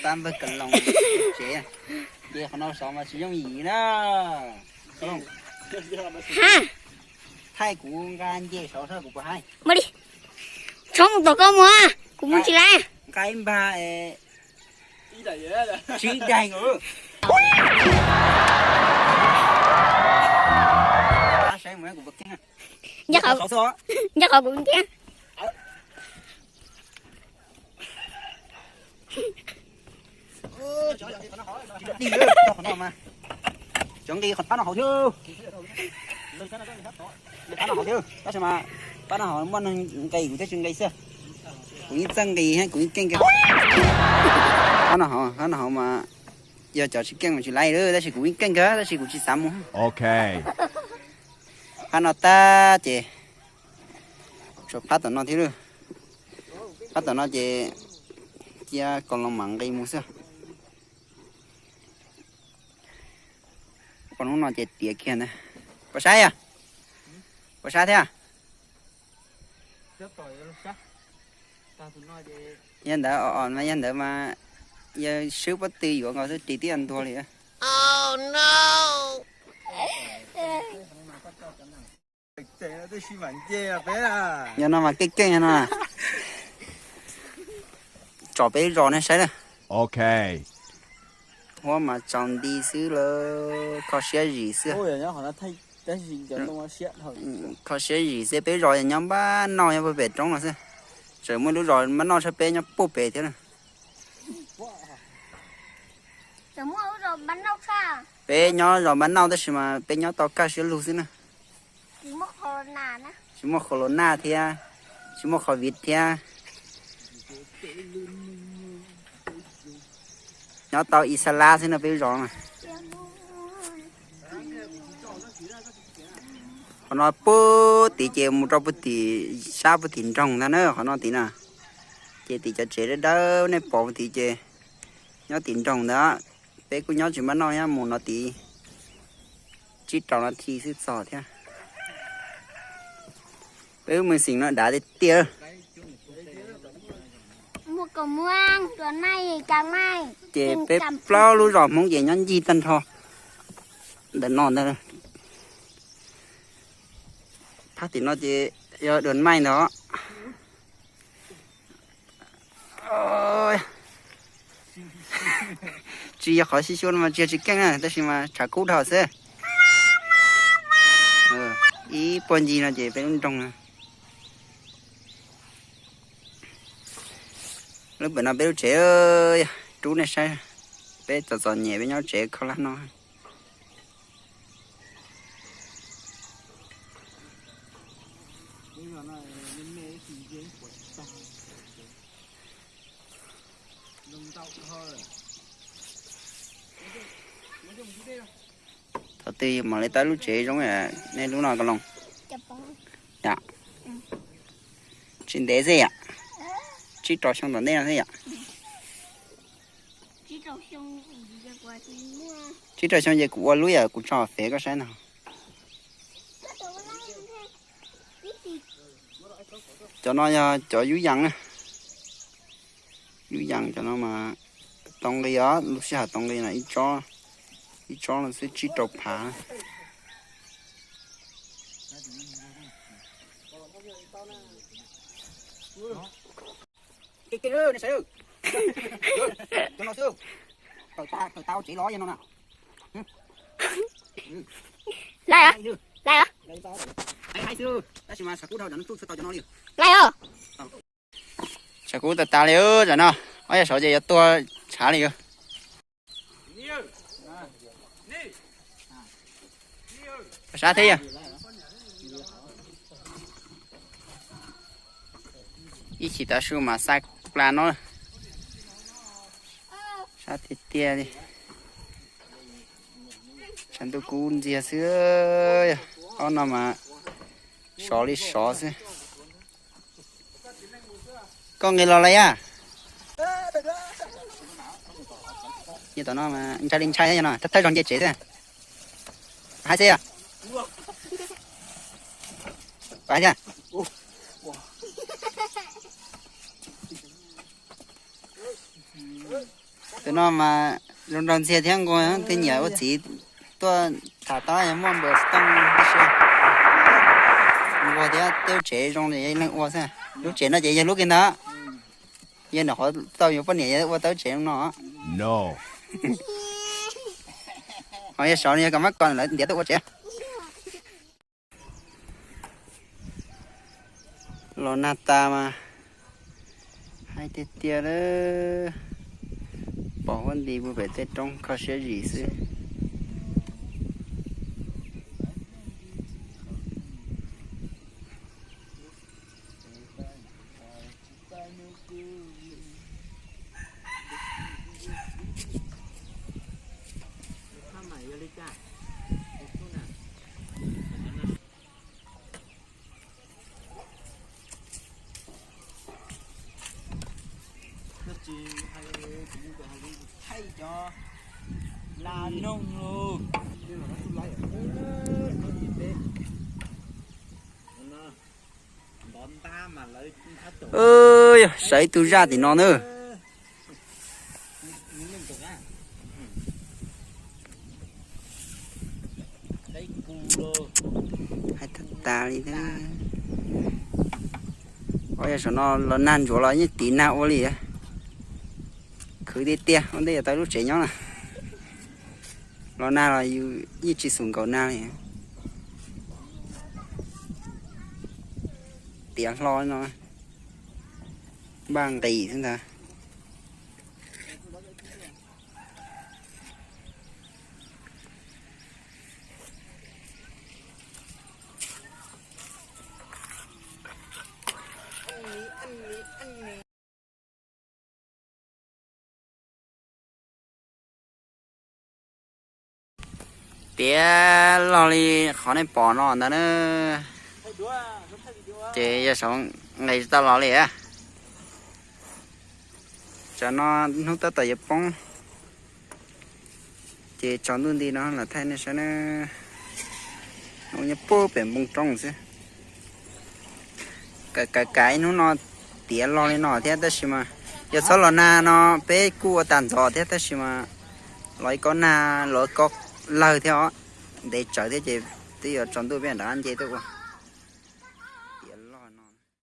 Tab npawg Ka Loos tsev, ces qhov no saud mas tsis yooj yim na. Ka Loos, ha, thaij kuv nqa nce saud seb kuv puas haib. Mus li, tshoob mus tom koj mus, kuv mus tsis laiv. Nqa ib npag tsib daim. Ncaj qhov, ncaj qhov kuv ntiab. Cov nqis qhov pab no hauv thiab. Pab no hauv thiab, tab sis mas pab no hauv muaj neeg nqis, kuv thiaj tsis nqis xwb. Kuv yeej txawj nqis, kuv yeej keej kawg. Pab no hauv, pab no hauv mas yog cov tsis keej mas tsis laiv lawm, tab sis kuv yeej keej kawg, tab sis kuv tsis xav mus. Ok. Phab no tag ces tshuav phab tom no thiab lawm. Phab tom no ces cia Ka Loos mam nqis mus xwb. Pom hnub no ces tiav kiag ntag. Puas sab yog? Puas sab thiab? Yog ntawd, yog ntawd mas yawg swb pob tw yuav nkaus xwb ris twb yuav ntuag li. Yog no mas keej keej no. Tsom peb lub zos nej saib na. Ok. Huab mas tsaus nti xwb lawm, kho siab zim xwb. Kho siab zim xwb, peb lub zos yog nyob npab nauj nyob puag pem roob no xwb. Tseem muaj lub zos npab nauj tshaj peb nyob puag pem thiab na. Peb nyob zos npab nauj tab sis mas peb nyob tau kaj siab lug xwb na. Tsis muaj corona thiab, tsis muaj covid thiab. Nyob tau ib sab lab xwb no peb lub zos mas. Qhov no puag tid ces mus rau puag tim sab puag tim nroog ntag na, qhov no tid na. Ces tim cov tsev dawb dawb nej pom puag tid ces nyob tim nroog ntawd. Peb kuj nyob tsis npab noj, nyob mus no tid tsib rau no thi xwb txog thiab. Peb lub meej xeem no dav tiag tiag. Ces peb plaub lub zos Hmoob ces nyob ncig tag nrho ntawm no ntag. Phab tim no ces yog Dua Maij ntag. Tsis yog qhov sib xyuas no mas tsis yog tsis keej na, tab sis mas tshav kub dhau xwb. Ib puag ncig no ces peb lub nroog na. Lub pem no peb lub tsev, rub nej saib, peb txom txom nyem peb nyob tsev khaub hlab no. Thaum twg mam li tau lub tsev zoo nej lub no Ka Loos? Tsis ntev xwb yom, tsib rau xyoo tom ntej no xwb yom. Tsib rau xyoo ces kuv ua lub yam kuv tso fev koj saib no. Cov no yog cov yub yees na. Yub yees cov no mas tau nqi os, lub sij hawm tau nqi no ib tsob, ib tsob no xwb tsib rau phav. Tsev los no na. Laj os, laj os. Laj os. Tshav kub tas tas li, tam no ob yam saud ces yuav tuag tshav li. Sab thiab yog ib chim tav su mas xa pla no. Sab tiag tiag li. Tshav ntuj kub ntxiag xwb, ob no mas sov li sov xwb. Koj nqis los lawm yaj? Tom no ntshai li ntshai no, thawj thawj zog nce tsev xwb. Haib xwb yog? Haib thiab. No mas zoo nraug ntxiag thiab nquag, tej nyiam ua txiv tuaj tham tau yog muaj npawg xov tooj tib si. Nquag thiab tej lub tsev zoo li yog ib leeg ua xwb. Lub tsev no ces yog lub kiag ntag. Yog nram qhov tau yuav poj niam yog ua tau lub tsev no. Ho yog saud no yog kom mab kom lawv ntiav tuaj ua tsev. Los nag tas mas hais tiag tiag, pom huab nti pem tej roob kho siab zim xwb. Yog saib ib tug zaj tim no na. Hais tag tas li. Yog saum no los nag ntsuav los yeej tiv nag ua li. Khwv tiag tiag ua ntej yuav tau lub tsev nyob na. Los nag los yus yeej tsis xum nkaus nag li. Tiav hlo no, npaj nqis xwb ntag. Tiav log li qhov nej pom no ntag na. Ces yog saum nqis tsis tau los li. Tsam no hnub tab tom yuav poob, ces tsaus ntuj nti no los thaij nej saib na. Nws nyob puag pem npoo roob xwb. Kav kav ib hnub no tiav log li no thiab tab sis mas yog txhob los nag no peb kuj ua tag ntxov thiab tab sis mas los ib kob nag los kob lawg thiab os, ntev tsawv thiab ces twb yuav tsaus ntuj peb nram qab nce tuaj ua.